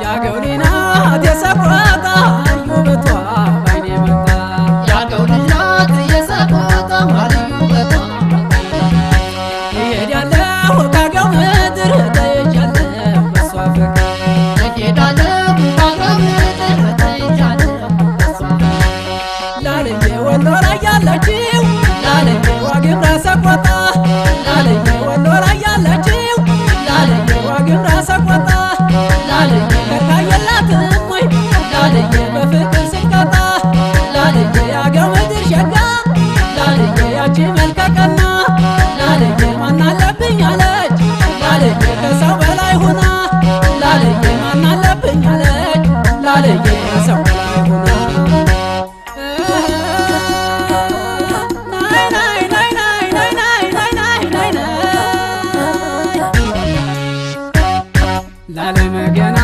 ያገው ልጅ ናት የሰቆጣ ውበቷ ባይኔ መጣ። ያገው ልጅ ናት የሰቆጣ ልዩ ውበቷ። እሄዳለሁ ካገው ምድር ተይዣለሁ በሷ ፍቅር። እሄዳለሁ ካገው ምድር ተይዣለሁ በሷ። ላልዬ ወሎ ላይ ያለችው፣ ላልዬ ዋግምራ ሰቆጣ፣ ላልዬ ወሎ ላይ ያለችው፣ ላልዬ ዋግምራ ሰቆጣ፣ ላልዬ ከርካ የላትም ወይ ላልዬ በፍቅር ስቀጣ፣ ላልዬ ያገው ምድር ሸጋ፣ ላልዬ ያቺ መልከ ቀና፣ ላልዬ ማናለብኝ አለች ላልዬ ከሰው በላይ ሁና፣ ላልዬ ማናለብኝ አለች ላልዬ ከሰው በላይ ሁና። ናይ ናይ ናይ ናይ ናይ ናይ ናይ ናይ ናይ ላለመገና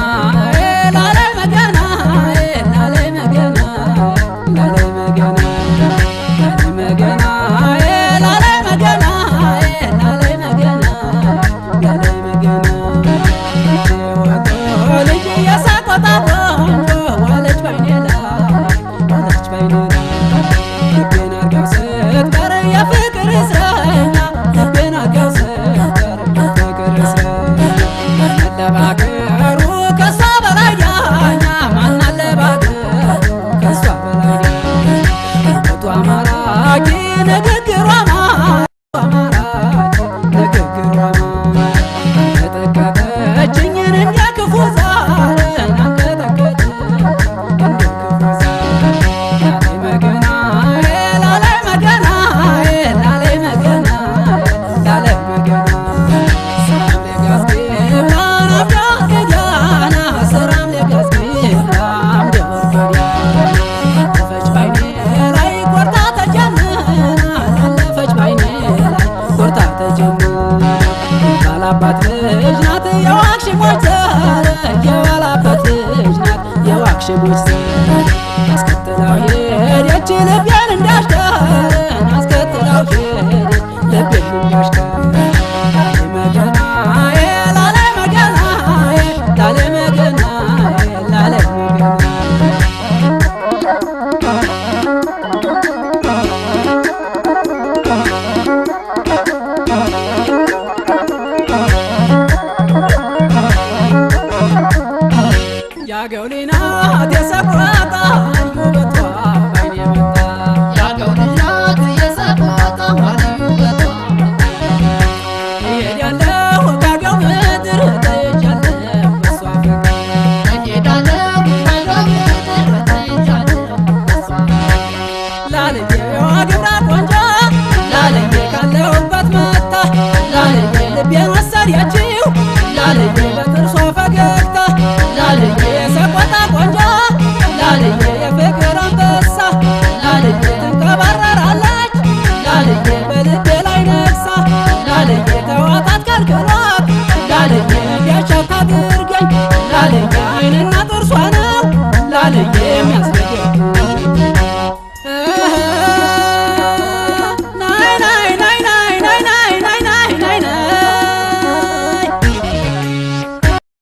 ላለመገና ላለመገና ላለመገና ላለመገና ላለመገና ላለመገና ላለመገና ወቶ ልጅ የሰቆጣ ቆንጆ ዋለች ባይኔ ላይ፣ ዋለች ባይኔ ላይ። ልቤን አርጋው ስትቀር የፍቅር እስረኛ፣ ልቤን አርጋው ስትቀር የፍቅር እስረኛ። ማን አለ ባገሩ ከሷ በላይ ዳኛ? ማን አለ ባገሩ ከሷ በላይ ዳኛ? ውበቷ ማራኪ፣ ንግግሯ